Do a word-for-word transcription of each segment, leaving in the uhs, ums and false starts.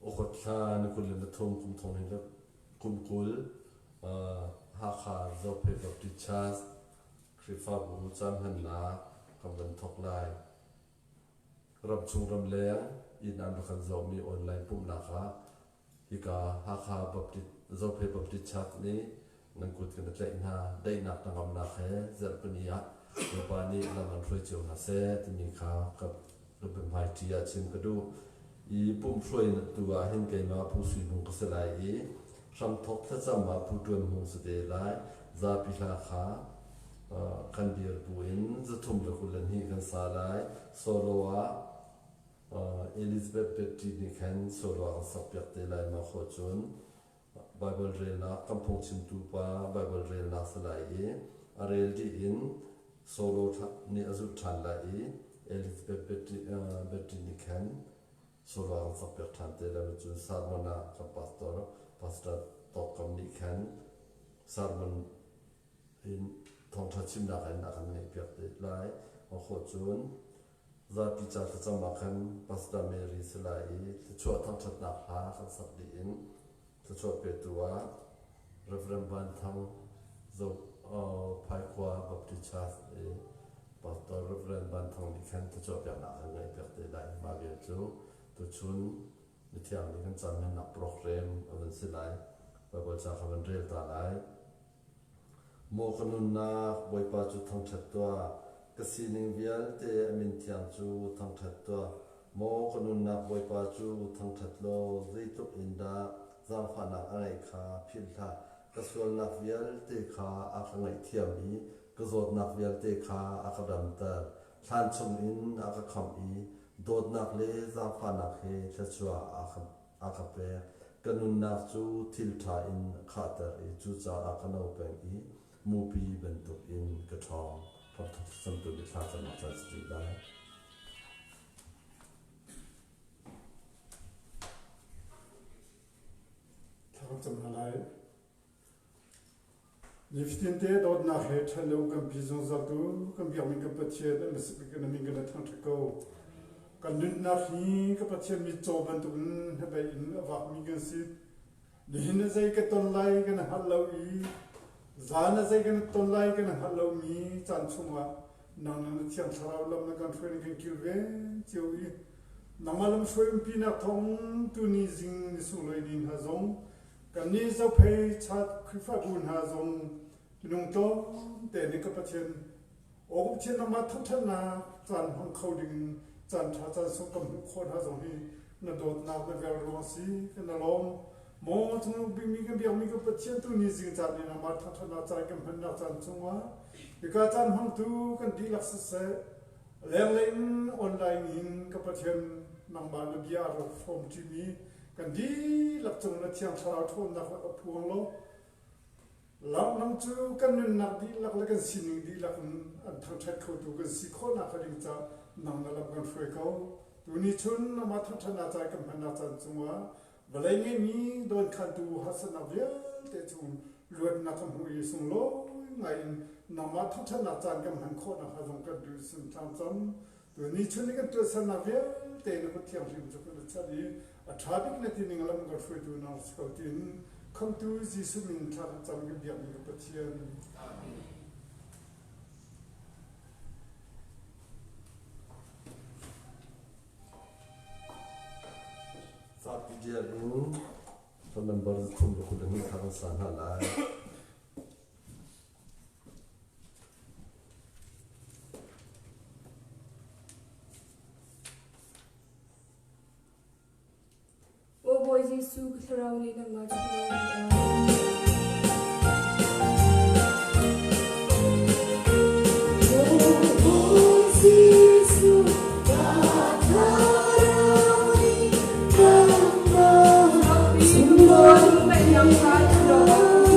August thla ni kul leh thum, kum thawng hli leh kum kul, ah, Hakha Zophei Baptist Church Khrihfabu Cham Henna Kamban Thawk Lai. Ram chung ram leng, in an rakan zomi online pumna kha, hika Hakha Baptist, Zophei Baptist Church ni, ngan kut kan tlaih na, dai nak tang am na khe, zer pun ia, Lalpa ni lam an hruai chiu na se, timi kha, ka, ka bemhai tia chim ka du. I pum hruai na tua hin keima Pu Sui Mung ka sa lai i, Hram Thawk Thlacham a Pu Tuan Mung sa te lai, za pi hla kha, ah, kan dir pu in, za thum leh kul leh hni kan sa lai, Solo a, ah, Elizabeth Betty Nikhen, Solo a kan sak piak te lai ma kho chun, Bible relna, kan phong chim tu pa, Bible relna sa lai i, a rel di in, Solo tha, ni a zut than lai i, Elizabeth Betty, ah, Betty Nikhen, Solo a kan sak piak than te lai ma chun sermon a kan pastor, Pastor Tokkam Nikhen, sermon in thawngtha chimna kha in a kan ngai piak te lai, ma kho chun, za pi cha thlacham a khan Pastor Mary sa lai i, thachua thangthatna hla kan sak di in, thachua pe tua, Reverend Banthang Zo, ah, Phaikhua Baptist Church i, Pastor Reverend Banthang Nikhen thachua piakna kan ngai piak te lai, ma vial chu, tu chun, ni thiang ni kan cham henna program, a van si lai, Bible cha kha van rel ta lai. Maw ka nunnak Bawpa chu thangthat tua, ka sining vialte a min thiang chu thangthat tua. Maw ka nunnak Bawpa chu thangthat lo, zai tuk in da, zangfahnak a ngai kha philh hla, ka sualnak vialte kha a ka ngaithiam i, ka zawtnak vialte kha a ka damter, thlan chung in a ka kham i, dawtnak le zangfahnak he thachua a ka, a ka pek, ka nunnak chu thil tha in khahter i, chu cha a ka no peng i, mupi bantuk in ka thawng. Thawng thawng thawng tu ni thla chan ma chan sti lai. Thla chan ma lai. Ni fifteen te dawtnak he than lo kan pi zong zal tu, kan biak mi kan Pathian, a masuk kan mi kan thangthat ko. Kan nunnak hi kan Pathian mi cho bantuk in, ha bai in a vak mi kan si. Nihin a zai ka ton lai kan hat lo i, zan a zai kan ton lai kan hat lo mi, chan chung a, nang na Thiang Thlarau lam na kan hruai na kan kilven chiu i. Nangma lam hruai umpinak thawng tu ni zing ni sung loi ni ha zong, kan ni Zophei Church Khrihfabu ha zong, nung tlawmte ni kan Pathian, O Pathian, nangma thangthatna chan hmang kho ding, chan tha chan suk kan hmuh khon ha zong hi, na dawtnak na vel ruang si, kan na lawm. Maw chungnung bing mi kan biak mi kan Pathian, tu ni zing chan ni nangma thangthatna chan kan hmang na chan chung a. Ika chan hmang tu kan dihlak sese. Leng leng online in kan Pathian nangma na bia ro form ti mi. Kan dihlak chung na Thiang Thlarau thon na ka phuang lo. Lam nong chu kan nunnak dihlak leh kan sining dihlak an thangthat khawtu kan sikhawna kha ding cha nang na lam kan hruai ko. Tuni chun nangma thangthatna cha kan hman na chan chungva, valeingei mi donkhawmtu hahsatna vialte chung luatna kan hmu i sung lo ngai in, nangma thangthatna cha kan hman khawna kha zong kan dui sun thang cham. Tuni chun i kan tuahsanna vialte na khut thianghlim chu kan chat i, a tha dik na ti ning lam kan hruaitu nang si ko tin, Khamtu Jisu min tha cham kan biak mi Pathian. Amen. Sa pi dia lu, phone number thum lo ku dang ni thang sa na lai. O bo Jisu, ka thlarau ni nangma chu ka nau ni a. O bo Jisu, ka thlarau ni nangma chu ka nau ni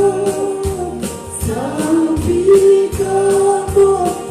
a.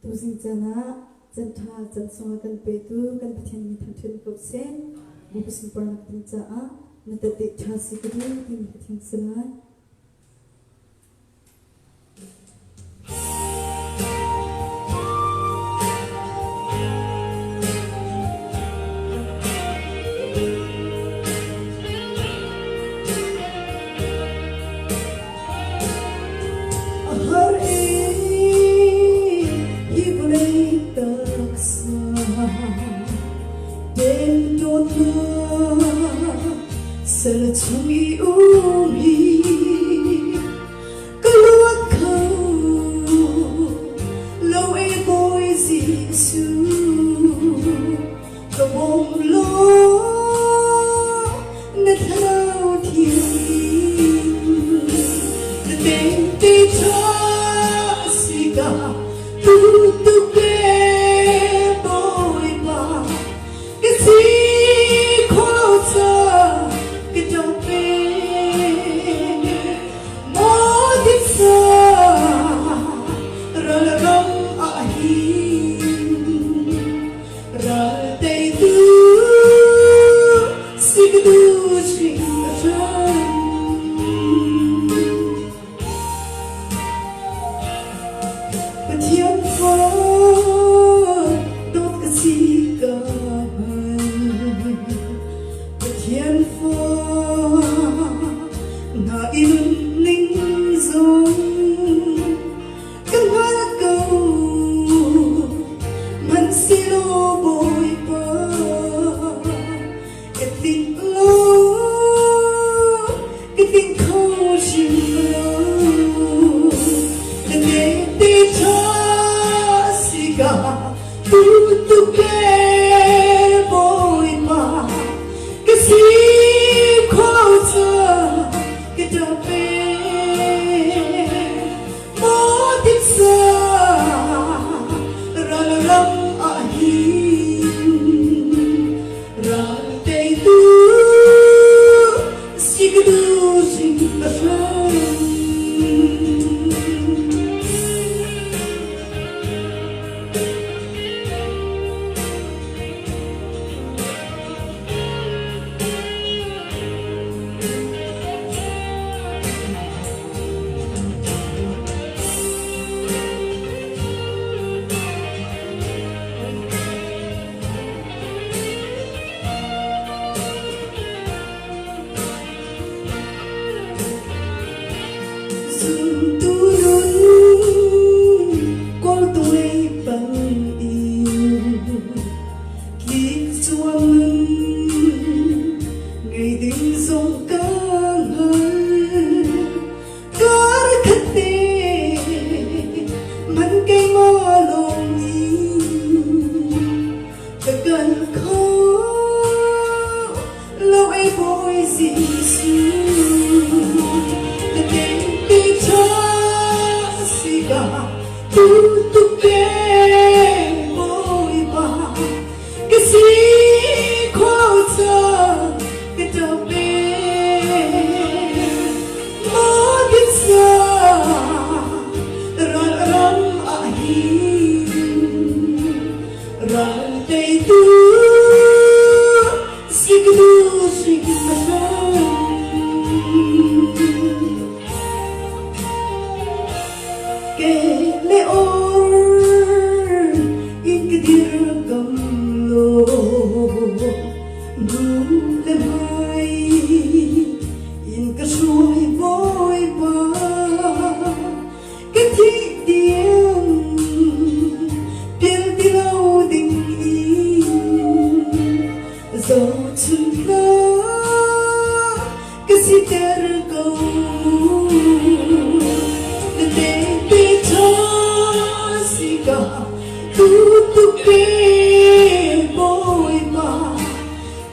Tuzing chana, chantha, chansung a kan petu, kan Pathian min thang thun kop sen. Ipus mpar nak tingsa a, na tati tasi kadu, ting ting salai. Har e hi Blei taksa, ten dotna, sel chung i um hi. Ka luat khao lo e Bawi Jisu, ka bom lo na Thlarau Thiangin. Na teng te tha sika, tu tu ke Bawipa, ka sikhaw cha ka dap e. Mawtitsa ral ram ahin, ral tei tu sik du sing ran. Pathian fa dot ka sik a han, Pathian fa na i nun ning zong, ka ngal ko man si lo Bawipa. Ka tling lo, ka tling khao sing lo, na teng te tha sika, tu tu ke Bawipa, ka sikhaw cha ka dap e. Mawtitsa ral ram ahin, ral tei tu sik du sing ran. Zun tu nun kol tu lei pan i, tlik chuam nun ngei ding zong ka ngal. Kar khat te man kei ma long i, ka kan khao lo e Bawi Jisu, na teng te tha sika, tu tu ke Bawipa, ka sikhaw cha ka dap e. Mawtitsa ral ram ahin, ral tei tu sik du sing ran. Kei le or in ka dir kam lo, nu le mai in ka suai Bawipa. Ka thih diang piel di lo ding in, zo chun ka ka siter ko, na teng te tha sika, tu tu ke Bawipa,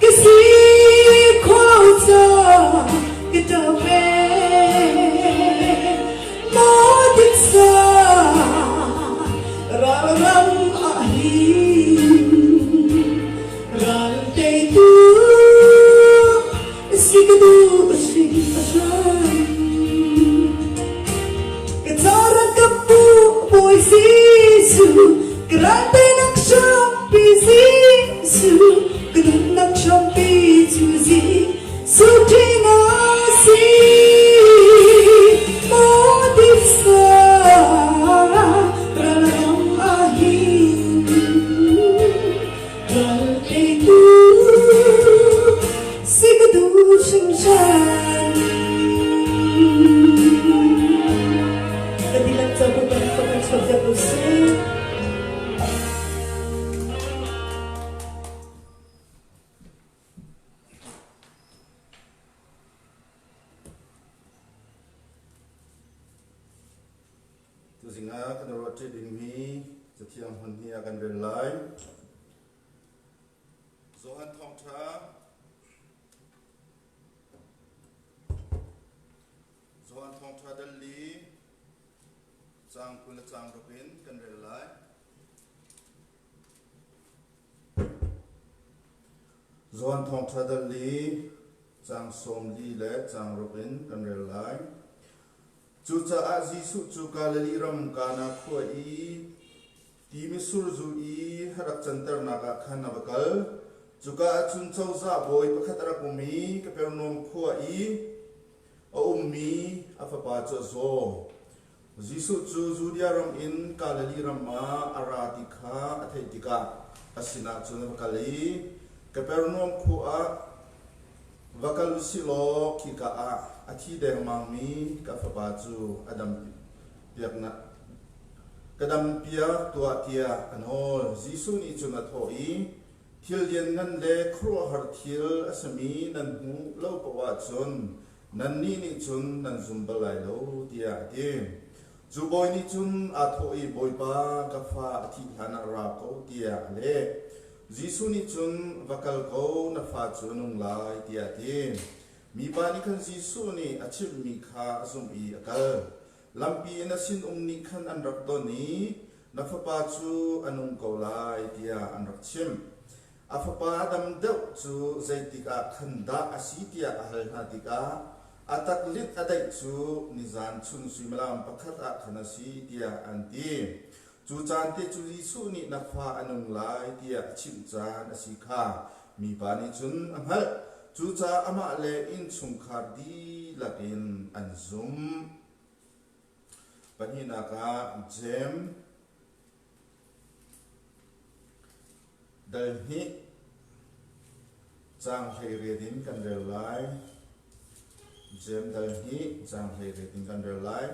ka sikhaw cha ka dap e. Mawtitsa ral ram ahin, ral tei tu sik du sing ran. Ka chara ka pu Bawi Jisu, ka ral tei nak sampi Jisu, ka dun nak sampi Tuzinga kan ruat ding mi, Cathiang Hun hia kan rel lai. Johan Thawngtha, Johan Thawngtha dal li, chang kul le chang ruk in kan rel lai. Johan Thawngtha dal li, chang sawmli le chang ruk in kan rel lai. Chuchaah Jisu chu Galili ram Kana khua i, ti misur zu i, hadak chantarnakah khan a va kal. Chuka ah chun chozah bawi pakhat a rak um i, Kapernaum khua i a um mi a fapa chu a zaw. Jisu chu Judia ram in Galili ram ah a ra ti kha a thei tikah, a sin ah chun a va kal i, Kapernaum khua ah va kal u si law, khika ah a thi deng mang mi ka fapa chu a dam piak na, ka dam piak tua, tiah a nawl. Jisu nih chun a thawh i, Thil lian ngan le khuaruahar thil a sa mi nan hmuh lo poh ah chun, nannih nih chun nan zum bal lai lo, tiah a ti. Chu bawi nih chun a thawh i, Bawipa, ka fa a thih hlan ah ra ko, tiah a leh. Jisu nih chun, Va kal ko, na fa chu a nung lai, tiah a ti. Mipa nih khan Jisu nih a chim mi kha a zum i a kal. Lampi in a sin um nih khan an rak don i, Na fapa chu a nung ko lai, tiah an rak chim. A fapa a dam deuh chu zeitik ah khan dah a si tiah a hal hna tikah, a taklit a daih chu nizan chun suimilam pakhat ah khan a si, tiah an ti. Chu chan teh chu Jisu nih, Na fa a nung lai, tiah a chimh chan a si kha. Mipa nih chun a hngalh. Chucha amah le innchungkhar dilakin an zum. Panihnaka James dal hnih chang hleiriet in kan rel lai. James dal hnih chang hleiriet in kan rel lai.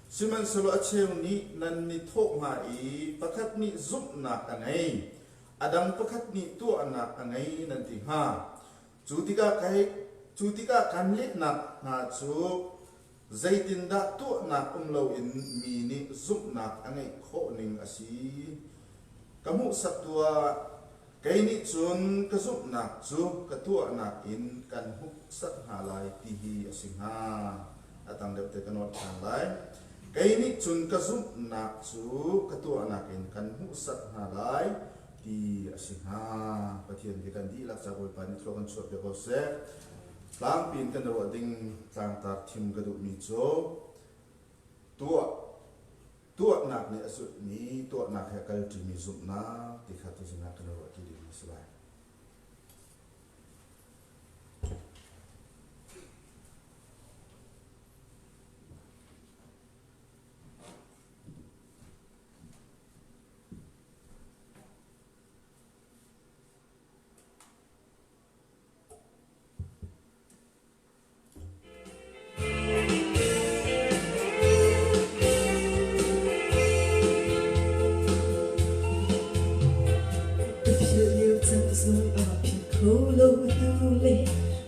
Siman salo a cheu nih nan ni thawk nga i, pakhat nih zumhnak a ngei, a dang pakhat nih tuahnak a ngei nan ti nga. Chutikah kei, chutikah kan lehnak nga chu, zeitindah tuahnak um lo in mi nih zumhnak a ngeih khawh ning a si? Ka hmuhsak tuah, kei nih chun ka zumhnak chu ka tuahnak in kan hmuhsak hna lai ti hi a si nga. A tang deuh teh ka nawt khan lai. Kei nih chun ka zumhnak chu ka tuahnak in kan hmuhsak hna lai ti a si nga. Pathian di kan dihlak cha Bawipa nih thu kan sawt pek ko seh. Tlangpi in kan ruah ding tlangtar thim ka duh mi chu, tuah, tuahnak nih a zut mi, tuahnak hi a kalti mi zumhnak ti kha tu zingah kan ruah kit ding a si lai. Ka phil liau chang zong a phil kho lo tu le,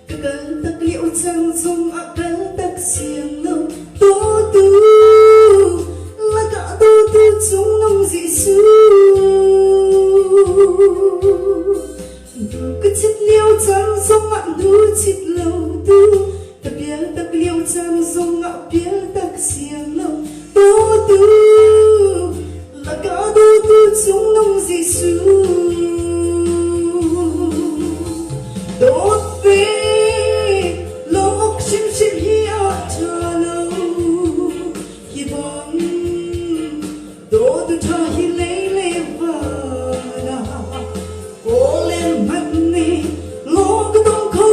ka kal tak liau chang zong a kal tak siang lo. Dawtu, laka dawtu chungnung Jisu. Du ka chit liau chang zong a du chit lo tu, ka pial tak liau chang zong a pial tak siang lo. Dawtu, laka dawtu chungnung Jisu. Dawt ve, lok shim shim hi a tha lo. Hi bang dawtu tha hi lei le va la. Ko le man ni, lok dong kho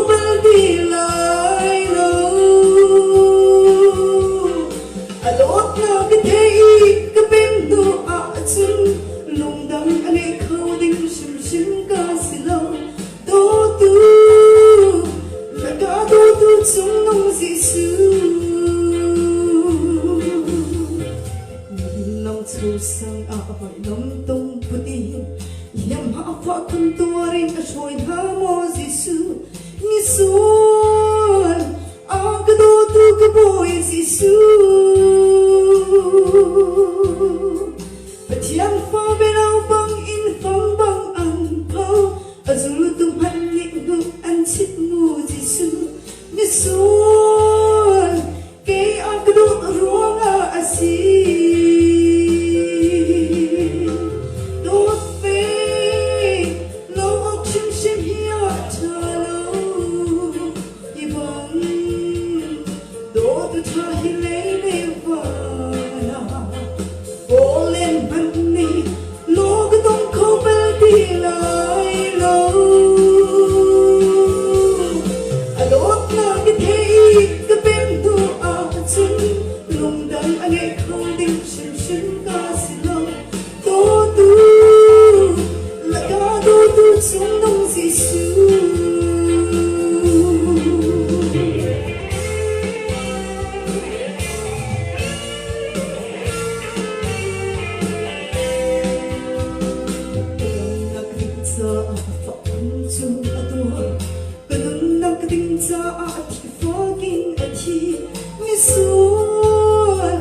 A thi faging a thi, mi suan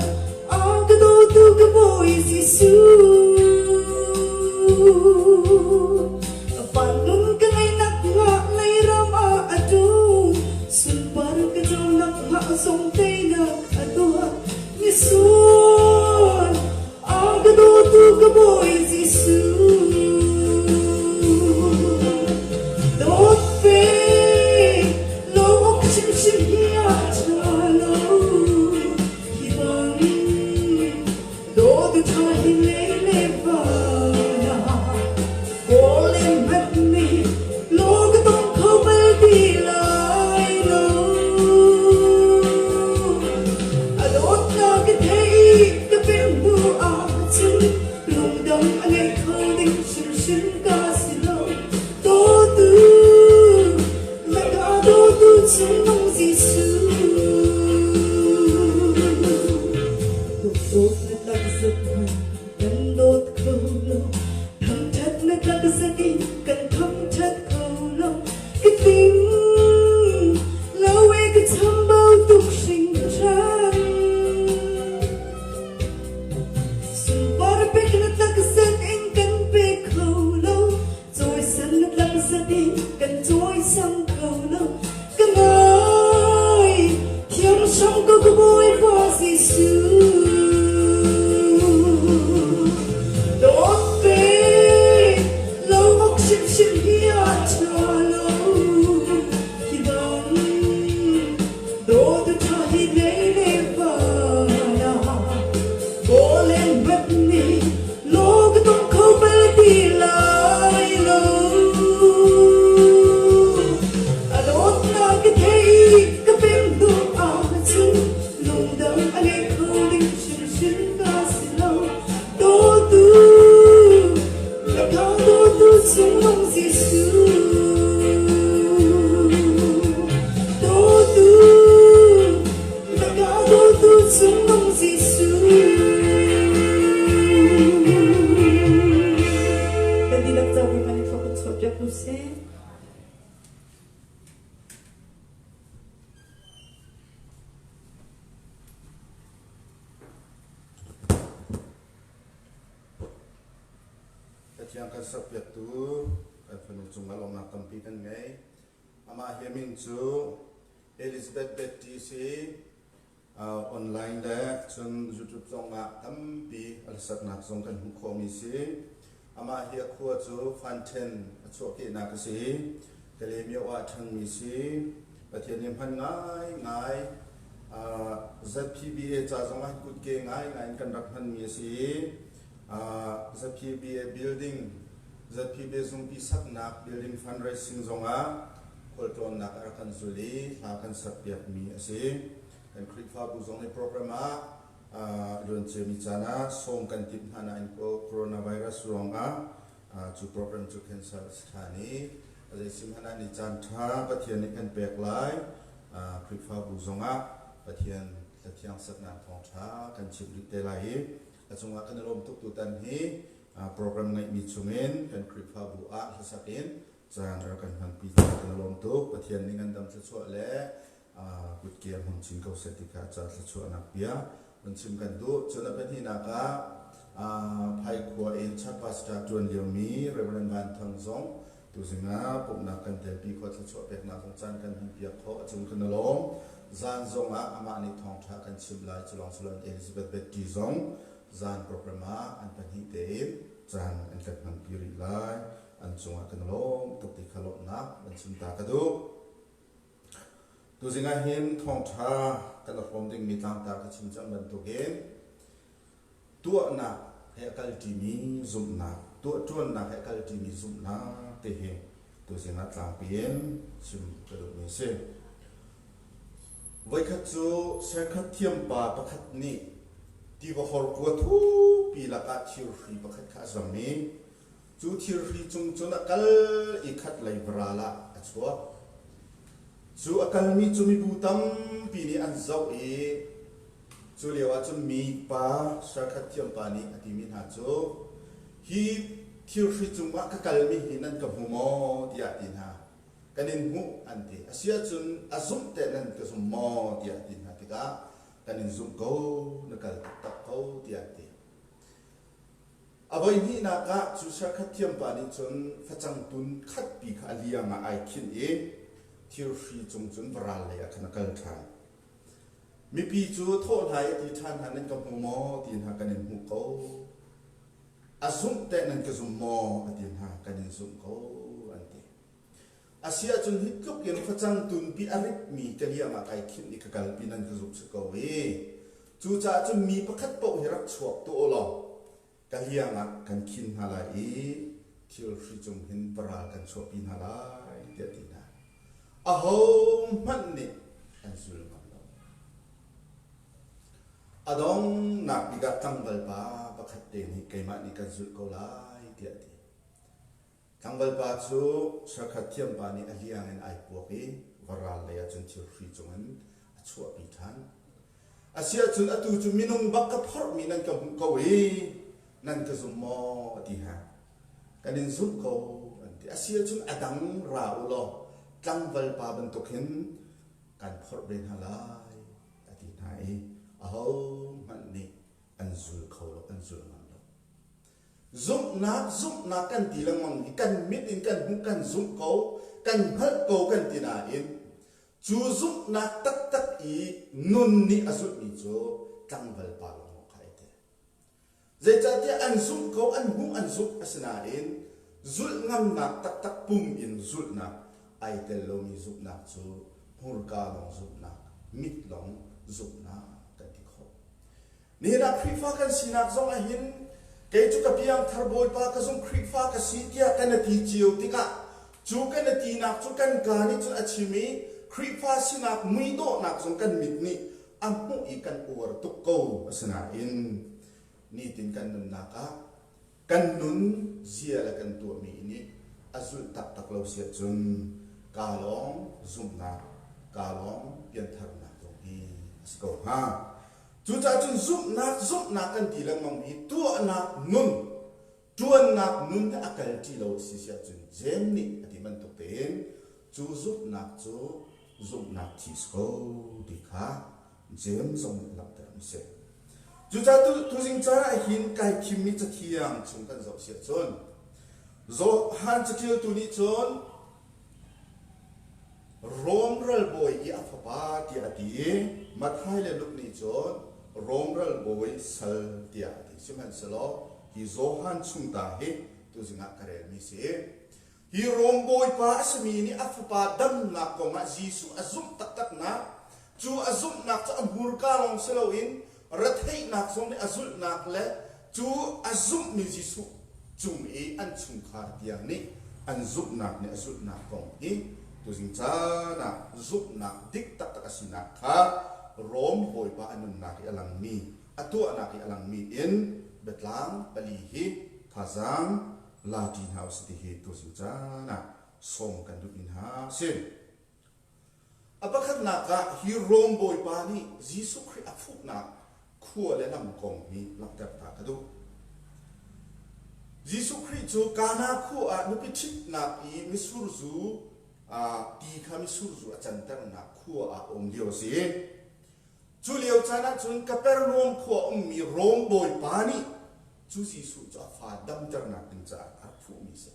a ka dawtu ka bawi Jisu. A pan nun ka ngainak ngah lai ram a a dung, sun bar ka jaw nak ngah zong tei nak a dung, mi suan a ka dawtu ka bawi Jisu. Dawt pek lo ok shim shim hi a tha lo, hi bang dawtu tha hi lei lei va na. Bol in mat ni, lo ka tong khau bal di lai lo. A dawt na ka thei ka pem nu a chun, lungdam a ngei khau ding shim shim ka si lo. Dawtu, la ka dawtu chungnung Jisu. Dawt dawt na tak zet man. Kan dawt khau lo, thangthat na tak zet in kan thangthat khau lo, ka ting lo e ka chambau tuk sing than. Sun bar pek na tak zet in kan pek khau lo, chawisan na tak zet in kan chawisan khau lo, ka ngai thiam shong ko ka bawi va Jisu. Dawt pek lo ok shim shim hi a tha lo, hi bang dawtu tha hi lei lei va na. Bol in mat ni, lo ka tong khau bal di lai lo. A dawt na ka thei ka pem nu a chun, lungdam a ngei khau ding shim shim ka si lo. Dawtu, la ka dawtu chungnung Jisu. Dawtu, la ka dawtu chungnung Jisu. Kan di lak chau wi mani fokun sop jak nu se. Ka thiang kan sop piaktu, kan fanu chunga lawmna tampi kan nei. Ama hi a min chu Elizabeth Baptist, a, online leh chun YouTube zong ah tampi a lasakna zong kan hmu khawm mi si. Ama hi a khua chu Fanten a chuah kei nak a si. Kalemyo ah thang mi si. Pathian in hman ngai ngai, a, Z P B A cha zong a kut ke ngai ngai in kan rak hman mi si. A, Z P B A building, Z P B A zungpi sakna building fundraising zong a kholtlawnna a kan zui, hla kan sak piak mi a si. Kan Khrihfabu zong ni program ah, a, luan che mi chana, sawm kan tip hana in ko coronavirus ruang a, a, chu program chu cancel sa tha ni. A zai sim hana ni chan tha, Pathian ni kan pek lai, a, Khrihfabu zong a, Pathian tha thiang sakna thawng tha, kan chim rik te lai hi. A chunga kan lawm tuk tu tan hi, a, program ngai mi chungin, kan Khrihfabu a, hla sak in, chan ra kan hman pi ta kan lawm tuk, Pathian ni ngandam thla chuah le, a, kut ke hmang ching kau se ti kha cha thla chuah nak pia. Hmang ching kan du, chun a pahni nak a, a, Phaikhua in cha pastor tuan liau mi, Reverend Van Thang zong, tu zing a, pumna kan tel pi khawm thla chuah pek nak zong chan kan hmang piak khawm, a chung kan lawm, zan zong a, ama ni thawng tha kan chim lai, chu long chu long Elizabeth Betty zong, zan program a, an pahni te in, chan an kan hmang pi ri lai, an chunga kan lawm tuk ti kha lawmna, an chim ta ka du. Tu zing a hin thawng tha kan a hawm ding mi tlang ta ka chim chang ban tuk in. Tuahna he a kal ti mi zumna. Tuah tuanna he a kal ti mi zumna te hi. Tu zing a tlang pi in chim ka du mi si. Voi khat chu Serkhat thiampa pakhat ni. Ti va hawr kua thupi lak a thil hri pakhat kha zang ni. Chu thil hri chung chun a kal i khat lei vara la a chuak. Chu a kal mi chu mi bu tampi ni an zau i. Chu liau a chun mi pa, Serkhat thiampa ni a ti mi na chu. Hi thil hri chung ma ka kal mi hi nan ka hmu maw ti a ti na. kan inhmu, anti. A sia chun, a zumte nan ka zum maw, tia, ati na tikha, kan inzum ko, na kal taktak ko, tia, ati. A voi nina kha chu Sawrkhat thiampa ni chun, fachang tun khat pi kha a lianga ai khin i, thil hri chung chun varal lei a khan a kal than. Mipi chu thoh lai a ti than, ha nan ka hmu maw, ti na kan inhmu ko. A zumte nan ka zum maw, a ti na kan inzum ko, anti. A sia chun hi tluk in fachang tun pi a rip mi ka lianga kai khin i ka kal pi nan ka zuk sa ko i. Chu cha chun mi pakhat po hi rak chuak tu lo. Ka lianga kan khin na lai i. Thil hri chung hin varal kan chuak pi na lai, tia ti na. A ho man ni an zul man lo. A dong nak di ka tangvalpa pakhat te ni keima ni kan zul ko lai, tia ti. Tangvalpa chu Sawrkhat thiampa ni a liangin ai puak i, varal lei a chun thil hri chungin a chuak pi than. A sia chun a tu chu minung bak ka phorh mi nan ka hmu ko i, nan ka zum maw, a ti ha. Kan inzum ko, anti. A sia chun a dang ra u lo, tangvalpa bantuk hin kan phorh be na lai, a ti na i, a ho man ni an zul ko lo, an zul man lo. Zumnak, zumnak kan ti lang mang hi, kan mit in kan hmu kan zum ko, kan hmalt ko kan ti na in. Chu zumnak taktak i nun ni a zut mi chu tangvalpa lo mo khai te. Zai cha tia an zum ko, an hmu an zuk a si na in. Zul ngamnak taktak pum in zulnak. Ai tel lo mi zumnak chu hmurka long zumnak, mit long zumnak kan ti ko. Nina Krihfa kan sinak zong a hin, kei chu ka piangthar bawipa ka zung Krihfa ka si tia kan na ti chiu tikha. Chu kan na tinak chu kan ka ni chun a chim i, Krihfa sinak muidohnak zong kan mit ni, a hmu i kan uar tuk ko a si na in. Nitin kan nunnak a, kan nun zia la kan tuah mi ni, a zul taktak lo sia chun, ka long zumnak, ka long piangtharnak zong hi, a si ko ha. Chu cha chun zumnak, zumnak kan ti lang mang hi, tuahnak nun, tuannak nun a kal ti lo si sia chun, jem ni, a ti man tuk te in, chu zumnak chu, zumnak ti si ko, ti kha, jem zong ni lak ter mi se. Chu cha tu, tu zing cha a hin kai kim mi cha thiang chung kan zau sia chun. Johan chatil tu ni chun, Rom ralbawi i a fapa tia a ti, Mathai le Luk ni chun, Rom ralbawi sal tia a ti. Siman salo, hi Johan chung ta hi, tu zing a ka rel mi si. Hi Rom bawipa a si mi ni a fapa damnak kawng a Jisu a zum taktakna, chu a zumnak chu a hmurka long si lo in, ratheihnak zong ni a zulnak le, chu a zum mi Jisu chung i an chungkha tiang ni, an zumnak ni a zulnak kawng hi, tu zing cha na zumnak dik taktak a sinak kha, Rom bawipa a nunnak i a lang mi, a tuahnak i a lang mi in, Betlang, Pali hi, Thazang, Lati nau siti hi tu zing cha na, song kan dut in ha sin. A pakhatna kha hi Rom bawipa ni Jisu Krih a phuhna khua le lam kawng hi lak ter ta ka duh. Jisu Krih chu Kana khua a nupi thipna pi mi surzu, a, ti kha mi surzu a chanterna khua a om liau si. Chu liau cha na chun Kapernaum khua um mi Rom bawipa ni chu Jisu chu a fa damterna ding cha a phuh mi si.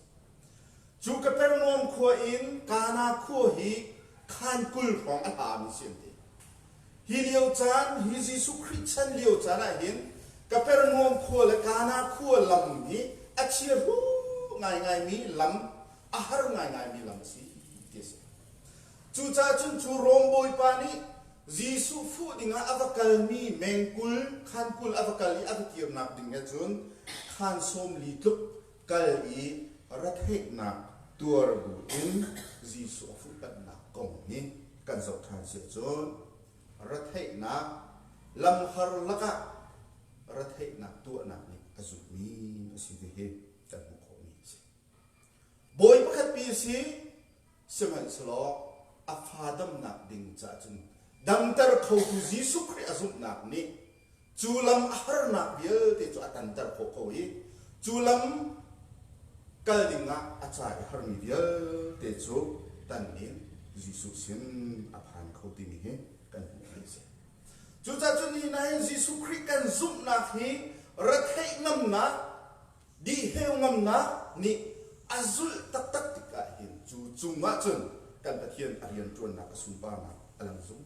Chu Kapernaum khua in Kana khua hi khankul hrawng a hla mi si ti. Hi liau chan, hi Jisu Krih chan liau cha na hin, Kapernaum khua le Kana khua lam hi a chia hru ngaingai mi lam, a har ngaingai mi lam si ti si. Chu cha chun chu Rom bawipa ni Jisu phuh ding a a va kal mi mengkul, khankul a va kal i a va tirnak ding hi chun, khan sawmli tluk kal i ratheihnak tuar bu in Jisu a phuh patna kawng ni kan zau than si chun, ratheihnak lam har lak a ratheihnak tuahnak ni a zuk mi a si ti hi kan hmuh khawm mi si. Bawi pakhat pi si, siman salo, a fa damnak ding cha chun, damter kho tu Jisu Krih a zumnak ni, chu lam a harnak vial te chu a tanter kho kho i, chu lam kal ding a a cha i har mi vial te chu Tang in Jisu sin a phan kho ti mi hi kan hmu thei se. Chuta chu nina hin Jisu Krist kan zumna hi rethei ngamna, dih heu ngamna nih a zul taktak tik a hin chu chunga chun kan Pathian a riantuanna ka sunparna a lang zung.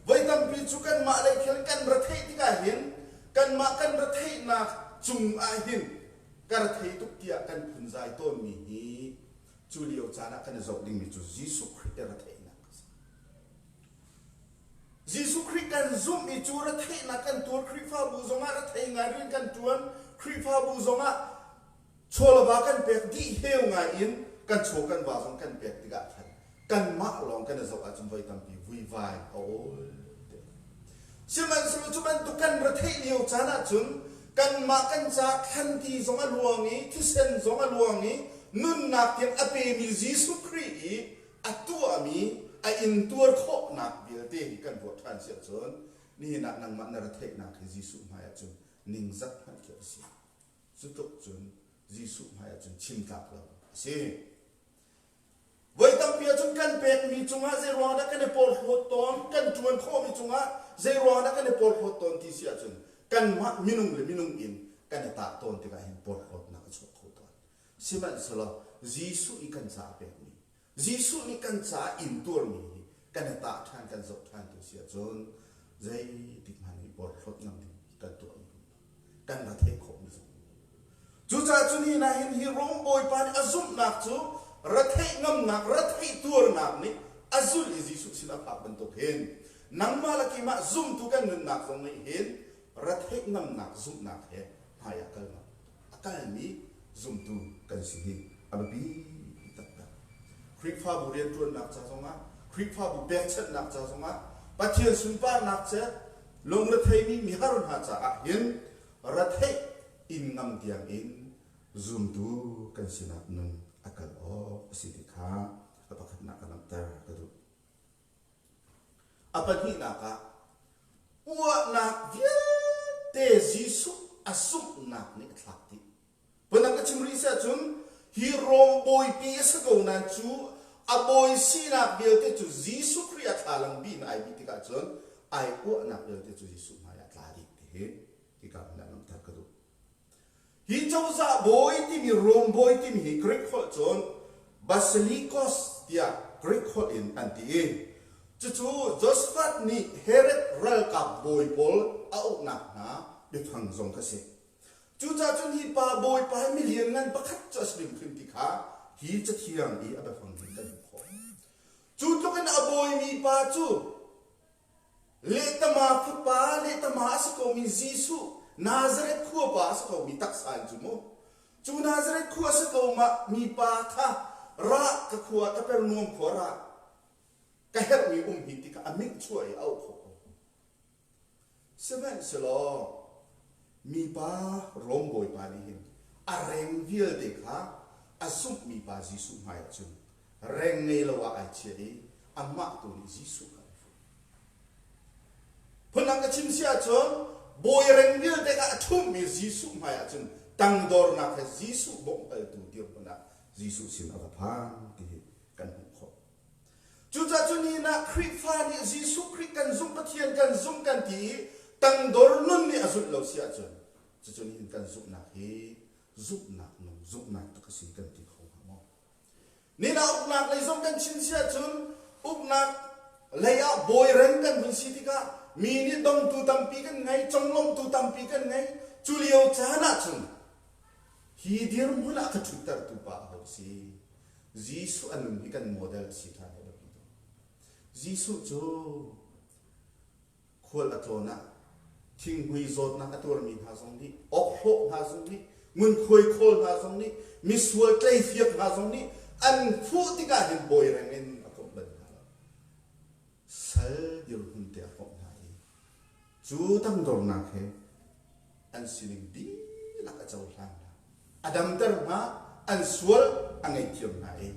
Voi tampi chu kanmah lei khel kan rethei tik a hin, kanmah kan retheina chunga hin ka rethei tuk tia kan phun zai tawn mi hi. Chu liau chana kan zuk ding mi chu Jisu Krist a retheina. Jisu Krist kan zum mi chu retheina kan tuan, Kristfabu zonga rethei ngai rin kan tuan, Kristfabu zonga chawlaba kan pek, dih heu ngai in kan chaw kan va zong kan pek tik a khan kanmah long kan zuk a chun voi tampi vui vai a ol. Siman sulu chu man tu kan rethei liau chana chun kanmah kan cha khanti zong a luang i, thisen zong a luang i, nunnak tiang a pe mi Jisu Krist i a tuah mi a intuar khawh nak bial te hi kan buat than sia chun, nina nangmah na retheina hi Jisu hmai a chun ningzak hman ki a si. Chu tuk chun Jisu hmai a chun chim tak lo a si. Voi tampi a chun kan pek mi chunga zei ruang da kan e por hlot tawn, kan tuan khawh mi chunga zei ruang da kan e por hlot tawn ti sia chun kanmah minung le minung in kan e tah tawn tik a hin por hlotna ka chok khawh tawn. Siman sulu Jisu i kan cha a pek mi, Jisu nih kan cha a intuar mi hi kan e tah than, kan zuk than tu sia chun zei tik hmang i por hlot ngam ding kan tuah mi, kan rethei khawh mi zong. Chuta chu nina hin hi Rom boipa nih a zumna chu rethei ngamna, rethei tuarna nih a zul i Jisu sin a phak bantuk hin nangmah lak i mah zumtu kan nunna zong nih hin rethei ngamna zumna hi hmai a kal ma, a kal mi zumtu kan si hi a bapi taktak. Kristfabu riantuanna cha zonga, Kristfabu pekchatna cha zonga, Pathian sunparna cha, long rethei mi mihai ruh na cha a hin rethei in ngam tiang in zumtu kan sina nun a kal awk a si ti kha a pakhatna ka lamdar ka duh. A pahnina ka, uah nak vialte Jisu a zumna nih a thlak ti. Pun nang ka chimri sia chun hi Rom boipi a sa ko nan chu a boi si nak vialte chu Jisu Krist a thlalang bina ai bi tik a chun ai uah nak vialte chu Jisu hmai a tla dik ti hi. Ki kam na nam tar ka duh. Hi chozah boi ti mi, Rom boi ti mi hi Greek khol chun basilikos tia Greek khol in an ti i. Chuchu Josaphat nih Herod ralkap boi pawl a ukna na biphang zong ka si. Chuta chun hi pa boipa hi milian ngan pakhat chu a slim khun ti kha hi cha thiang i a biphang hin kan kho. Chu tluk in a boi mipa chu Leitama khuapa, leitama a sa ko mi Jisu, Nazareth khuapa a sa ko mi taksa in chu maw. Chu Nazareth khua a sa ko ma mipa kha, rah ka khua, Kapernaum khua rah ka her mi um hi ti kha a mik chua i a uk kho. Siman sulu, mipa Rom boipa nih hin a reng vialte kha a zuk mipa Jisu hmai a chun reng ngei lo a ai chia i, amah tu nih Jisu ka. Pun nang ka chim sia chun boi reng vialte kha a thum mi Jisu hmai a chun tangdawrna kha Jisu bawng al tu dir pun a Jisu sin a va phang ti hi kan hmu kho. Chuta chu nina Kristfa nih Jisu Krist kan zum, Pathian kan zum kan ti i tangdawr nun nih a zuk lo sia chun, chu chu nina kan zumna hi zumna nung, zumna tu ka si kan ti kho ha maw. Nina uknak lei zong kan chin sia chun, uknak lei a boi reng kan hun si ti kha, mi nih dong tu tampi kan ngai, chonglom tu tampi kan ngai, chu liau chana chun hi dir mun a ka thut tar tu pa ho si. Jisu a nun hi kan model si tha he ba pi tu. Jisu chu khual a tlona, thing hui zotna a tuar mi hna zong nih, ok hlok hna zong nih, ngun khuai khol hna zong nih, misual tlei fiak hna zong nih, an phuh tik a hin boi reng in a kop ban hna lo. Sal dir hun te a kop hna i. Chu tangdawrna khe an sining diak a chau hlan hna. A damter hna, an sual a ngaithiam hna i.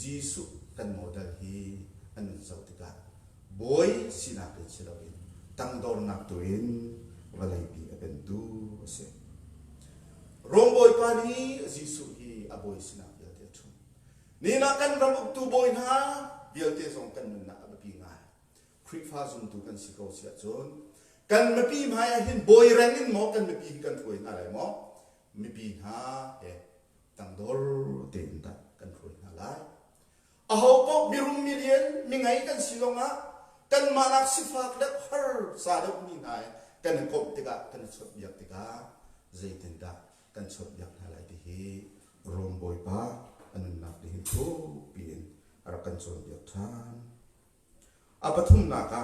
Jisu kan model hi a nun zau tik a boi sina pe chi lo in tangdawrna tu in va lei pi a ben tu a si. Rom boipa nih Jisu hi a boi sina pe a te thum. Nina kan ram uktu boi na, vialte zong kan nunna a mapi ngai. Khrihfa zumtu kan si ko sia chun, kan mapi mai a hin boi reng in maw, kan mapi hi kan hruai na lai maw. Mapi na, e, tangdor te in ta kan hruai na lai. A hau ko, mi rum mi lian, mi ngai kan si zong a, kanmah nak sifak dek har sa dek mi ngai, kan kom tika, kan sot biak tika, zei tin ta kan sot biak na lai ti hi, Rom boipa a nunnak ti hi thupi in a rak kan sot biak than. A pathumna ka,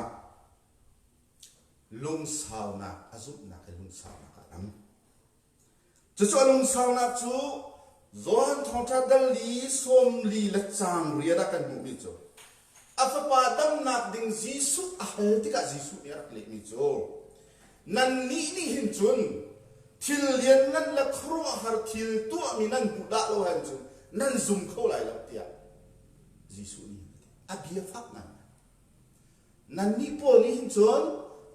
lungsaunak, a zumna ka lungsaunak a lam. Chu chu a lungsaunak chu, Johan thawngtha dal li, sawmli leh chang riet a kan mu mi chu. A Fapa damnak ding Jisu a hal tika Jisu nia rak leh mi chu. Nanni ni hin chun, thil lian ngan leh kharuahar thil tuah mi nan mudah lo hen chun, nan zum kho lai lo tia. Jisu ni, a bia fak ngan. Nanni pawl ni hin chun,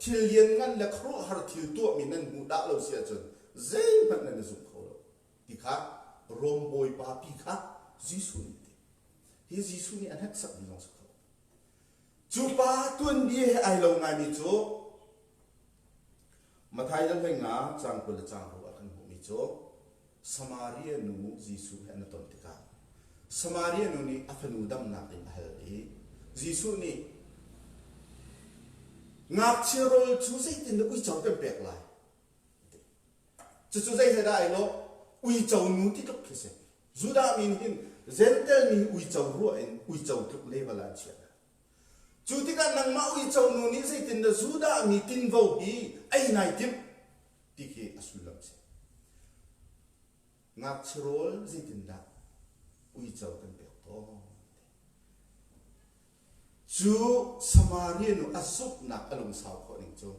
thil lian ngan leh kharuahar thil tuah mi nan mudah lo sia chun, zeihmah nan zum kho lo. Ti kha, Rom boipa pi kha, Jisu ni ti. Hi Jisu ni an hak sak ni long sak kho. Chu pa tuan bia he ai lo ngai mi chu. Mathai dal heng nga, chang kul leh chang ruk a kan mu mi chu. Samaria nu Jisu he na ton tika. Samaria nu ni a fanu damnak ding a hal i. Jisu ni, ngakchia rol chu zei tin leh uichau kan pek lai. Chu chu zei he dai lo, uichau nu ti tluk hi se. Juda mi hin, Gentile mi uichau rua in, uichau tluk lei va lan chia. Chu tika nangma uichau nu ni zei tin leh Juda mi tin vo hi, ai nai tip. Ti hi a sul lam se. Ngakchia rol zei tin leh uichau kan pek to. Chu Samaria nu a zumna a lungsau kho ning chu.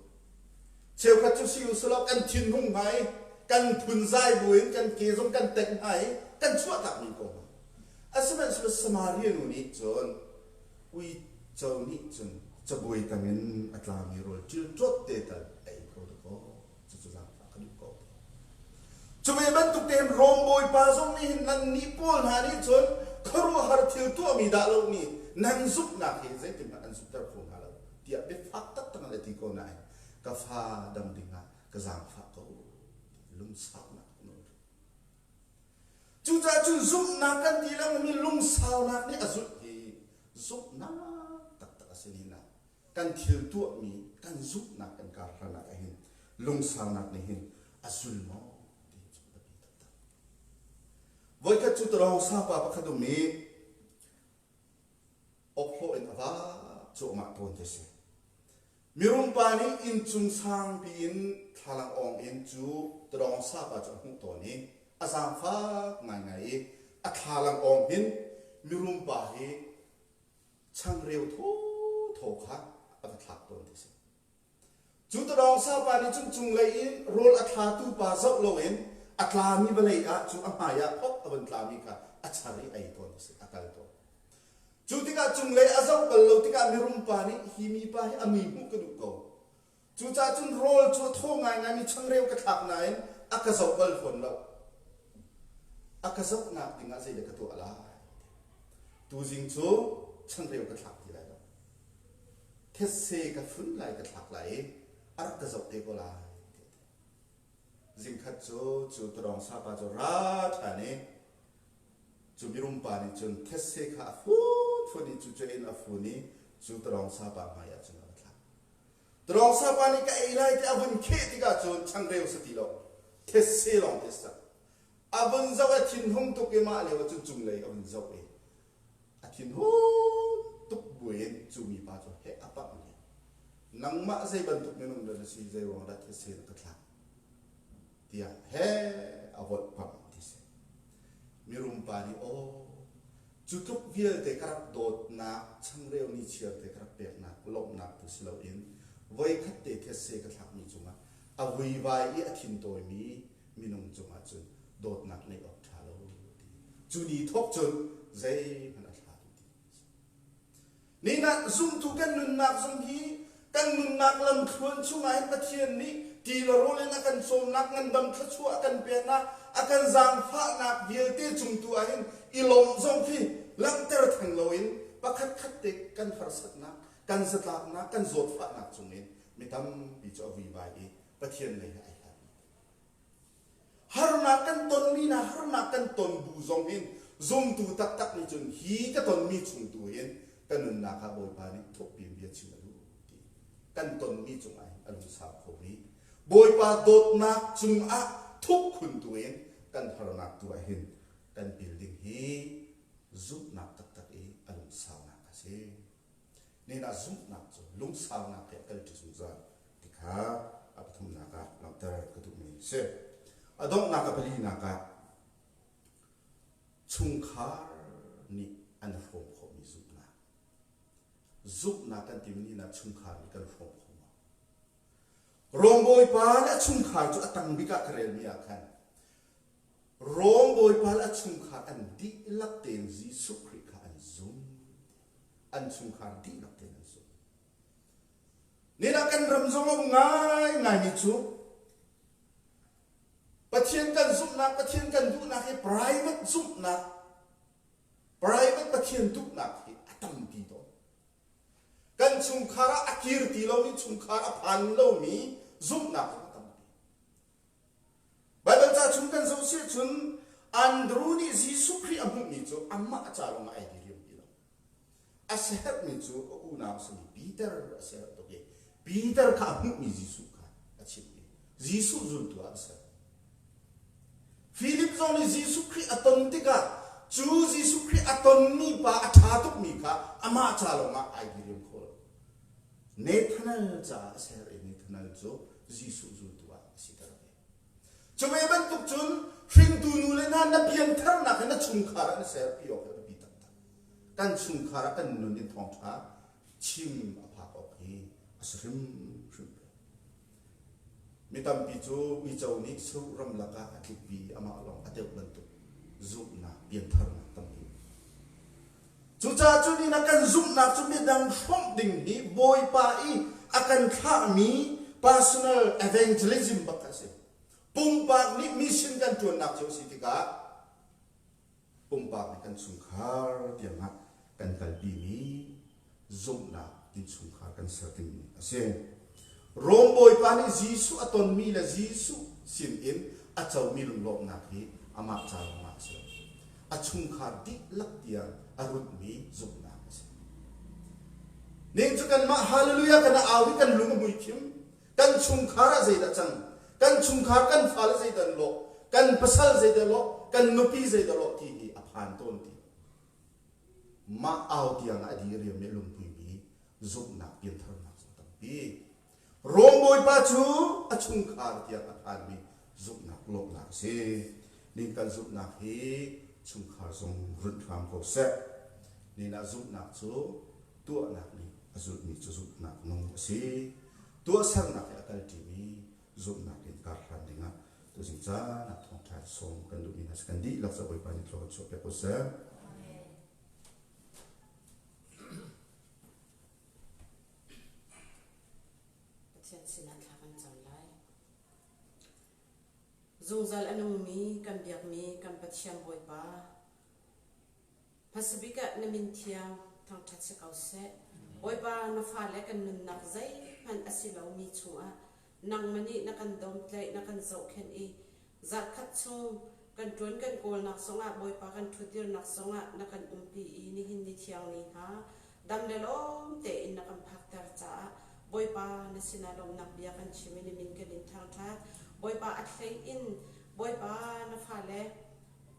Cheu khat chu siu sula kan thin hung hai, kan phun zai buin, kan ke zong kan tek hai, kan chuah tak mi ko. A Samaria, Samaria nu ni chun, uichau ni chun, chaboi tangin a tla mi rol, chil chot te tal, ai ko to ko. Chu chu zangfah ka dun ko. Chu mi bantuk te hin Rom boipa zong ni hin nanni pawl na ni chun, kharuahar thil tuah mi dah lo ni, nan zumna hi zei tin an zuk tar phung ha lo. Tia bia fak tak tang le ti ko nai. Ka fa dam ding a, ka zangfah ko. Lungsaunak no. Chu cha chun zumna kan ti lang mi lungsaunak ni a zut hi. Zumna tak tak a si ni na. Kan thil tuah mi, kan zumna, kan kar hana a hin, lungsaunak ni hin, a zul maw, ti chu ta pi tak tak. Voi khat chu tadawng sapa pakhat um i, ok hlo in a va, chu ma ton te se. Mirum pa ni in chung sang pi in, thlalang ong in chu, tadawng sapa chu a hmuh to ni, a zangfak ngai ngai i, a thlalang ong hin, mirum pa hi, changreu tho tho kha a va thlak ton ti se. Chu tadawng sapa ni chun chunglei in rol a thlatu pa zauh lo in a tla mi va lei a chu a mai a phok a van tla mi kha a chari ai ton ti se, a kal ton. Chu tika chunglei a zauh kal lo tika mirum pa ni hi mi pa hi a mi hmuh ka duh ko. Chu cha chun rol chu a tho ngai ngai mi changreu ka thlak na in, a ka zauh bal fon lo. A ka zauh nak ding a zei le ka tuah lai. Tu zing chu changreu ka thlak ti lai lo. Thetse ka fun lai ka thlak lai. A rak ka zauh te ko lai. Zing khat chu, chu tadawng sapa chu ra tha ni. Chu mirum pa ni chun thetse kha a fun fun ni chu chu in a fun ni chu tadawng sapa mai a chun a thlak. Tadawng sapa ni ka ei lai ti a vun khe tika chun changreu sa ti lo. Thetse long thetse. A vun zauh a thin hung tuk i ma leu a chun chunglei a vun zauh i. A thin hung tuk buin chu mi pa chu he a pak ni. Nangma zei bantuk mi nung da na si zei wang da thetse na ka thlak. Tia he a vot pam ti se. Mirum pa ni o. Chu tuk vial te ka rak dot nak, changreu ni chiar te ka rak pek nak, lop nak tu si lo in. Voi khat te thetse ka thlak mi chunga. A vui vai i a thin toi mi, mi nung chunga chun. Dot nak nei ok tha lo ti. Chu ni thok chun, zei man a tha tu ti. Nina zumtu kan nunnak zong hi, kan nunnak lam thluan chunga hin Pathian ni, ti la rol in a kan sawm nak ngan dam thla chua a kan pek nak, a kan zangfah nak vialte chungtu a hin, i lawm zong hi, Langter thenglo in, pakhat khat te kan harsatna, kan zatlakna, kan zotphatna chung in, mi tampi chu a vui bai i, Pathian lei ha ai ha. Harna kan ton mi na, harna kan ton bu zong hin, zumtu taktak ni chun hi ka ton mi chung tu hin, ka nunna kha Bawipa ni thuk pim bia chim a lu ti. Kan ton mi chung a hin, a lungsau kho mi. Bawipa dotna chung a thuk khun tu hin, kan harna tu a hin, kan pil ding hi, zumna taktak i, a lungsau na ka si. Nina zumna chu, lungsauna kha kal ti zungzan. Ti kha, a pathumna kha, lamter ka tu mi se. A dongna kha, palina kha. Chungkhar ni an hawm khawm mi zumna. Zumna kan ti mi nina chungkhar ni kan hawm khawm. Rom Bawipa le a chungkhar chu a tang bika ka rel mi a khan. Rom Bawipa le a chungkhar an dihlak ten Jisu Krist kha an zum. An chungkhar dihlak ten an zum. Nina kan ram zong a ngai ngai mi chu. Pathian kan zumna, Pathian kan duhna hi private zumna. Private Pathian duhna hi a tampi to. Kan chungkhar a kir ti lo mi, chungkhar a phan lo mi, zumna hi a tampi. Bible cha chung kan zosia chun, Andrew ni Jisu Krist a hmuh mi chu, ama cha long a ai di riam pi lo. A seher mi chu, a unau sa mi Peter a seher to ke. Peter kha a hmuh mi Jisu kha, a chim mi. Jisu zul tu a seher. Philip zong ni Jisu Krist a ton tika, chu Jisu Krist a ton mi pa a tha tuk mi kha, ama cha long a ai di riam kho. Nathanael cha a seher e Nathanael chu Jisu zul tu a si ta e. Chu mi bantuk chun, hringtu nu le na, na piangthar na kha na chungkhar a na seher pi o kha pi tak tak. Kan chungkhar a kan nun din thawngtha, chim a phak awk hi, a sa hrim hrim. Mi tampi chu, mi chau ni su ram laka a tlik pi ama long a teu bantuk. Zumna, piangtharna tampi. Chucha chu nina kan zumna chu midang hawm ding hi, Bawipa i a kan thlah mi, personal evangelism bak a si. Pumpak ni mission kan tuan nak chu si tika. Pumpak ni kan chungkhar tiang ha kan kalpi mi, zumna in chungkhar kan ser ding a si. Rom Bawipa ni Jisu a ton mi la Jisu sin in a chau mi lunglawpna hi ama cha long a si. A chungkhar dihlak tiang a rut mi zumna a si. Ning chu kanmah hallelujah kan a au hi kan lung a mui kim. Kan chungkhar a zeidah chang, kan chungkhar kan fale zeidah lo, kan pasal zeidah lo, kan nupi zeidah lo, ti hi a phan ton ti. Ma au tiang a di riam mi lungpui mi, zumna piangtharna zong tampi. Rom Bawipa chu a chungkhar tiang a phan mi, zumna lawpna si. Ning kan zumna hi, chungkhar zong run hram ko se. Nina zumna chu, tuahna ni, a zut mi chu zumna nung si. Tuahsarna hi a kal ti mi, zumna kin kar hlan dinga. Tu zing chana thawngtha sawm kan dum ina sa kan dihlak sa Bawipa ni thlok kan suak pek ko se. Pathian sinna thla kan chang lai. Zungzal a nung mi, kan biak mi, kan Pathian Bawipa. Hmasa bika na min thiang thangtha se ko se. Bawipa na fale kan nunnak zeihmanh a si lo mi chungah. Nangmah nih na kan dom tlai, na kan zohkhenh i. Zat khat chung kan tuan kan kawlnak zongah, Bawipa kan thutirnak zongah, na kan umpi i, nihin ni thiang ni ha. Dam le lawmte in na kan phakter caah. Bawipa na sinna lawmnak bia kan chim i, na min kan in thangtha. Bawipa a thlei in, Bawipa na fale.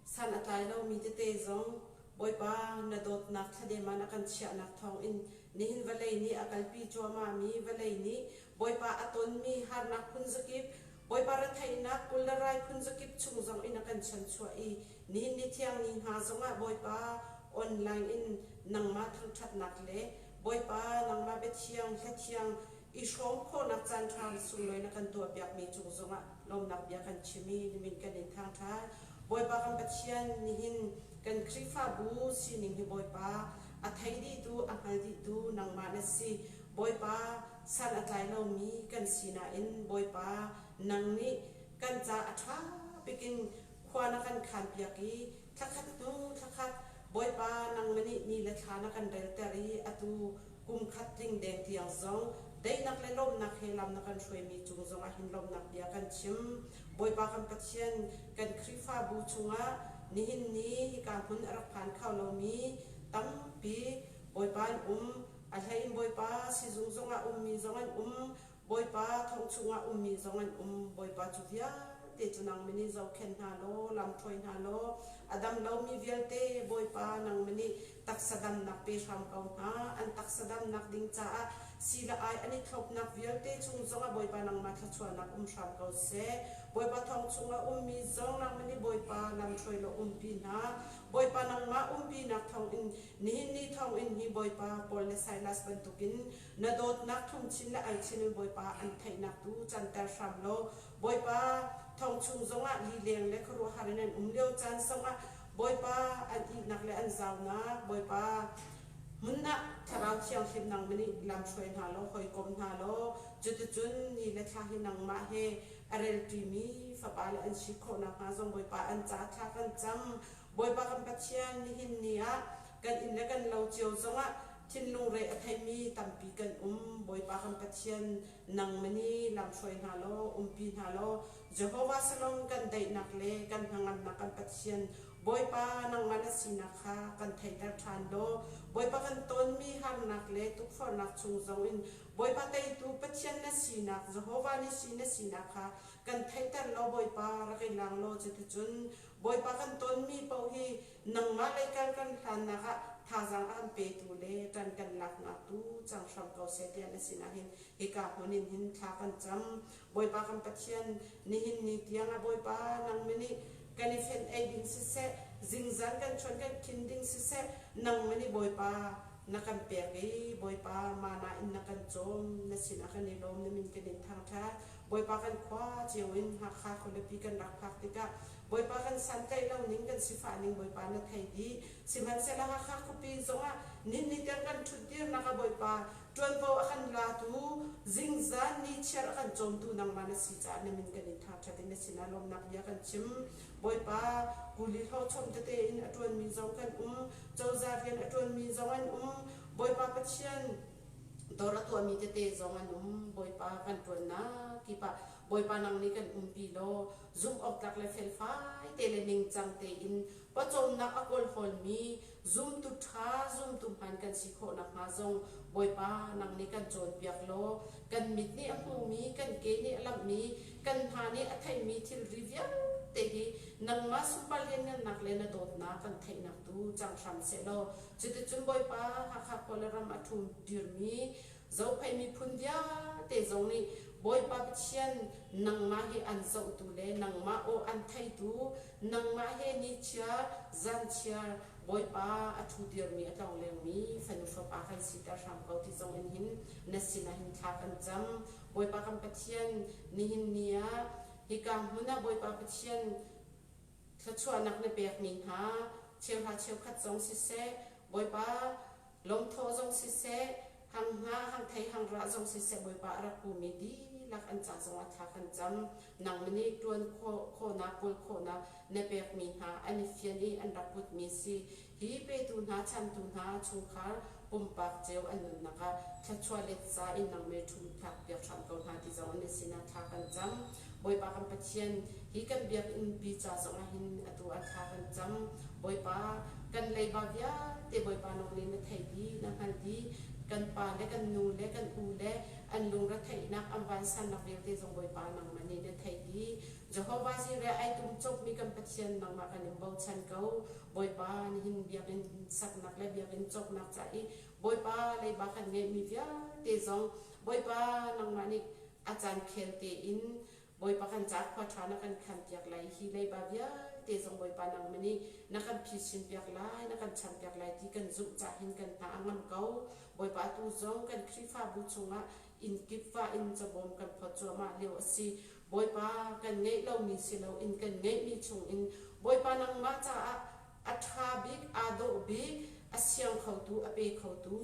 San a tlai lo mi tete zong, Bawipa na dotnak thadema na kan chiahnak thawngin, nihin vawlei nih a kalpi cuahmah mi vawlei nih, Bawipa a ton mi harnak phun zakip, Bawipa retheinak kul le rai phun zakip chung zong in a kan chanchuah i, nihin ni thiang ni ha zongah Bawipa online in nangmah thangthatnak le, Bawipa nangmah bia thiang, hla thiang, i hrawm khawhnak caan tha sung lo in a kan tuah piak mi chung zongah lawmnak bia kan chim i, na min kan in thangtha. Bawipa kan Pathian, nihin kan Khrihfabu sining hi Bawipa, a thei dih tu, a hngal dih tu nangmah na si. Bawipa san a tlai lo mi kan sina in, Bawipa nang nih kan ca a tha pikin khua na kan khan piak i, thlakhat nu thlakhat Bawipa, nangmani ni le thla na kan rel tari, a tu kum khat ling deng tiang zong, deinak le lawmnak he lam na kan hruai mi chung zong a hin lawmnak bia kan chim. Bawipa kan Pathian, kan Khrihfabu chungah, nihin ni hi ka hmun a rak phan khau lo mi tampi, Bawipa, an um, a hlei in Bawipa, sizung zong a um mi zong an um, Bawipa, thong chung a um mi zong an um, Bawipa, chu vialte chu nangmani zokhen hna law, lamhruai hna law, a dam lo mi vialte, Bawipa, nangmani taksa damnak pe hram ko hna, an taksa damnak ding caah, si le ai, an i thlopnak vialte chung zong a, Bawipa, nangma thluachuahnak um hram ko seh, Bawipa, thong chung a um mi zong nangmani, Bawipa, lamhruai law umpi hna, Bawipa, nangma umpinak thawng in, nihin ni thawng in hi, Bawipa, Paul le Silas bantukin, na dawtnak thum chin le ai chin un Bawipa an theihnak tu chantel hram law. Bawipa, thong chung zong ah lileng le khuaruah har in an um lio caan song ah, Bawipa, an itnak le an zaunak, Bawipa, hmun ah Thlarau Thianghlim nangmani lamhruai hna law, hawikom hna law. Cuticun ni le thla hi nangmah he a rel tui mi fapa le an sik khawhnak hnga zong Bawipa an caah thla kan cam. Bawipa kan Pathian, nihin ni ah kan inn le kan lo cio zong ah thinlung rei a thei mi tampi kan um. Bawipa kan Pathian, nangmani lamhruai hna law, umpi hna law. Jehovah Shalom, kan deinak le kan hnangamnak kan Pathian, Bawipa, nangma na sinak kha kan theihter than law. Bawipa, kan tawn mi harnak le tukforhnak chung zong in, Bawipa, teitu Pathian na sinak, Jehovah Nissi na sinak kha kan theihter law, Bawipa, rak i lang law. Cuticun Bawipa, kan tawn mi paoh hi nangma leikal kan hlannak ah thazang a kan petu le tan kan laknak tu chang hram ko seh, tiah na sinah hin hi ka hmun in hin thla kan cam. Bawipa kan Pathian, nihin ni tiang ah, Bawipa, nangmani kan i fen ei ding siseh, zingzan kan chuan kan khin ding siseh, nangmani, Bawipa, na kan pek i, Bawipa, mana in na kan chawm, na sinah kan i lawm, na min kan in thangtha. Bawipa, kan khua cio in Hakha khualipi kan rak phak tikah, Bawipa, kan san tlaih lo ning, kan sifah ning, Bawipa, na thei dih. Sihmanhsehlaw Hakha khuapi zong ah nihin ni tiang kan thut dirnak ah, Bawipa, ṭuanvo a kan latu, zingzan ni chiar a kan chawmtu nangma na si caah na min kan in thangtha ding, na sinah lawmnak bia kan chim. Bawipa, kuli hlawchawm tete in a ṭuan mi zong kan um, cozah rian a ṭuan mi zong an um. Bawipa Pathian, dawr a tuah mi tete zong an um. Bawipa, kan ṭuanna kipah, Bawipa, nangni kan umpi law, zum awk tlak le felfai te le ningchang te in, pawchawmnak a kol hawl mi, zumtu ṭha, zumtu hmaan kan si khawhnak hnga zong, Bawipa, nangni kan cawnpiak law, kan mit nih a hmu mi, kan ke nih a lamh mi, kan hna nih a theih mi thilri vialte hi, nangma sum pal lian ngennak le na dawtnak kan theihnak tu chang hram seh law. Cuticun Bawipa, Hakha khua le ram a thum dir mi, Zophei miphun vialte zong nih, Bawipa Pathian, nangma hi an zohtu le nangma aw an theitu, nangma he ni chiar, zan chiar, Bawipa a thu dir mi, a tlong leng mi fanu fapa kan si ta hram ko ti zong in hin, na sinah hin thla kan cam. Bawipa kan Pathian, nihin ni ah, hi ka hmun ah, Bawipa Pathian, thluachuahnak na pek mi hna, cheuhra cheukhat zong siseh, Bawipa, lawmthaw zong siseh, hang hngah, hang thei, hang rah zong siseh, Bawipa, a rak pu mi dihlak an ca zong ah thla kan cam. Nangmani ṭuan khawh, khawhna, pul khawhna na pek mi hna, an i fian i an rak put mi si. Hi petu hna, chantu hna, chungkhar, pumpak cheu an nunnak ah, thluachuah letsa in nangmai thu thlak piak hram ko hna ti zong na sinah thla kan cam. Bawipa kan Pathian, hi kan biakinnpi ca zong ah hin a tu ah thla kan cam. Bawipa, kan leiba vialte, Bawipa, nangni na thei dih, na hngal dih, kan pa le kan nu le kan u le an lungretheihnak, an vansannak vialte zong, Bawipa, nangmani na thei dih. Jehovah Jireh, ei tum chawk mi kan Pathian, nangmah kan in bochan ko. Bawipa, nihin biakin saknak le biakin chawknak ca i, Bawipa, leiba kan ngeih mi vialte zong, Bawipa, nangmah nih a caan khel te in, Bawipa, kan ca khua ṭha na kan khan piak lai, hi leiba vialte zong, Bawipa, nangmani na kan phisin piak lai, na kan chan piak lai ti kan zumh ca hin kan hna a ngam ko. Bawipa, tu zong kan Khrihfabu chungah inn kip va inn cabawm kan phawt cuahmah lio a si. Bawipa, kan ngeih lo mi si lo in, kan ngeih mi chung in, Bawipa, nangmah caah a ṭha bik, a dawh bik, a siang khotu, a pe khotu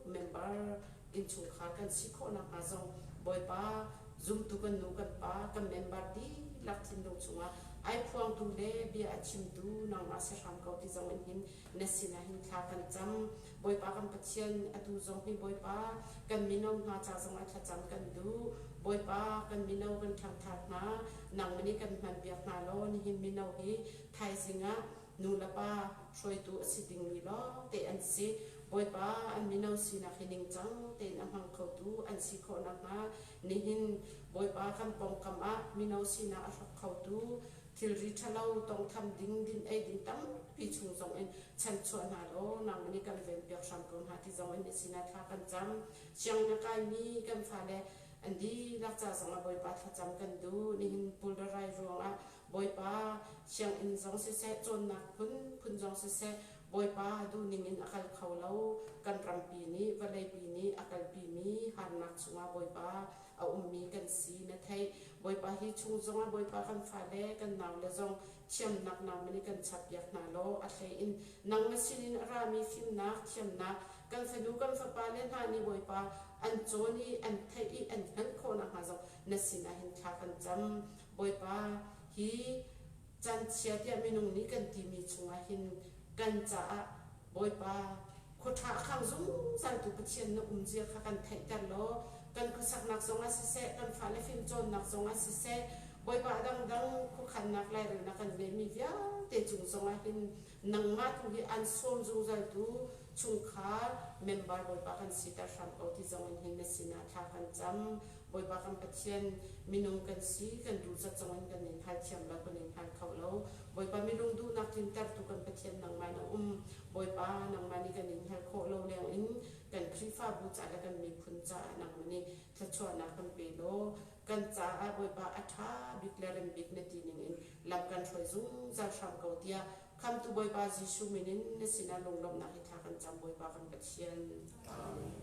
member, innchungkhar kan si khawhnak hnga zong, Bawipa, zumtu kan nu kan pa, kan member dihlak thinlung chungah Ai phuangtu le bia a chimtu nangma si hram ko ti zong in hin na sinna hin tha kan cham. Bawipa kan Pathian, a tu zong hi Bawipa kan mino hna cha zong a thlacham kan duh. Bawipa kan mino kan thangthar hna, nangmani kan hman piak hna lo, nihin mino hi thaizing ah nu le pa hruaitu a si ding mi lo te an si. Bawipa an mino sina hi ningchang te in a hmang khotu an si khona hna. Nihin Bawipa kan pawngkam ah mino sina a hlok khotu thilri thalo tong tham ding din ei ding tampi chung zong in chan chuah hna lo, nangmani kan ven piak hram ko hna ti zong in na sinna tha kan cham. Siang na kai mi kan fale an dihlak cha zong a Bawipa thlacham kan duh. Nihin pulda rai ruang ah Bawipa, siang in zong siseh, chawnnak phun phun zong siseh, Bawipa duhning in a kal kho lo, kan rampi nih, vawleipi nih a kalpi mi harnak chunga Bawipa a um mi kan si na thei. Bawipa hi chung zong a Bawipa kan fale kan nau le zong thiamnak nangmani kan chap piak hna lo, a thlei in nangma sin in a ra mi fimnak thiamnak kan fanu kan fapa le hna nih Bawipa an chawn i an theih i an hman khona hna zong na sinna hin tha kan cham. Bawipa hi chan chia tia minung nih kan ti mi chunga hin kan cha ah Bawipa khua tha a khang zungzaltu Pathian na um zia kha kan theih tar lo. Kan khuasaknak zong a siseh, kan fale fim chawnnak zong a siseh, Bawipa a dangdang khua khannak lairelna kan nei mi vialte chung zong a hin nangma tu hi an sawm zungzaltu chungkhar member Bawipa kan si tar hram ko ti zong in hin na sinna tha kan cham. Bawipa kan Pathian, minung kan si, kan dulzat zong in kan inhal thiam lo, kan inhal kho lo. Bawipa mi lungduhnak tintartu kan Pathian nangma na um. Bawipa nangma nih kan inhal khoh lo leng in kan Khrihfabu cha le kan miphun cha nangma nih thluachuahna kan pe lo. Kan cha ah Bawipa a tha bik le rem bik na ti ning in lam kan hruai zungzal hram ko tia Khamtu Bawipa Jisu min in na sinna lunglawmna hi tha kan cham Bawipa kan Pathian. Amen.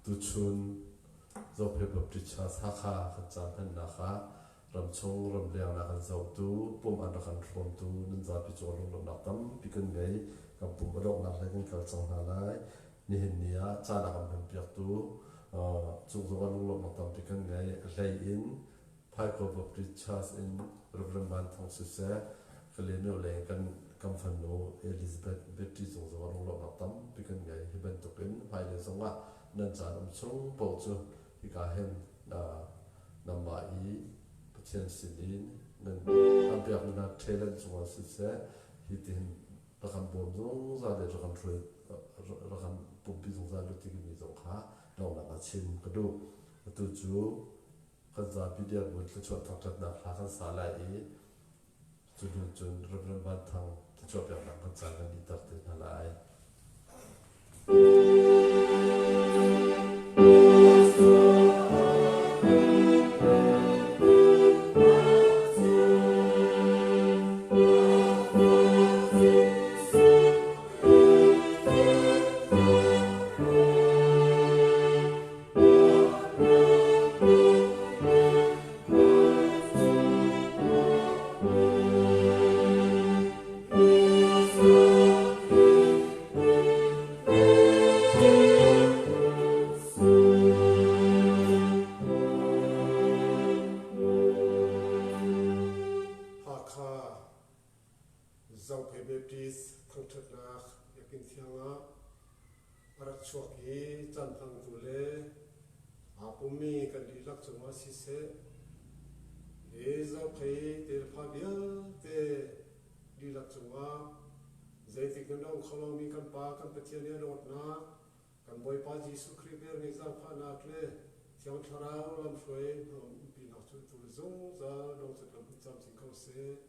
Tuchun Zophei Baptist Church Hakha kan chang hen na kha, ramchung ramleng na kan zotu, pum an ra kan thawmtu, nan zapi chunga lunglawmna tampi kan nei, kan pum a dawkna le kan kal chang na lai. Nihin nia, chana kan hmang piaktu, ah, chung zong a lunglawmna tampi kan nei, a hlei in, Phaikhuwa Baptist Church in Reverend Manthang sise, ka le nu le kan, kan fanu Elizabeth Baptist zong zong a lunglawmna tampi kan nei, hi bantuk in, phai le zong a, nan chan um chung pau chu, hi ka hen, ah, nanma i, Pathian sin in, nan, an piak na talent zong a sise, hi tin, Rakan bawm zungzal le rakan hruai, rakan pumpi zungzal lutik mi zong kha, dawng na ka chim ka duh. Atu chu, kan zapi dia bun thluachuah thangtatna hla kan sa lai i, chu nu chun Reverend Manthang thluachuah piakna kan sa kan di tak te na lai. Hakha Zophei Baptist thangtatna yakin thiang a, a rak chuak i chanphangtu le, a pum mi kan dihlak chunga sise, i Zophei te le pha bialte dihlak chunga, zeitik nan dawng kholo mi kan Pa kan Pathian i dawtna, kan Bawipa Jisu Krist bel ni zau kha nak le, Thiang Thlarau lamhruai, lam pi nak chu tu le zungzal dawng chut lam cham ching ko se.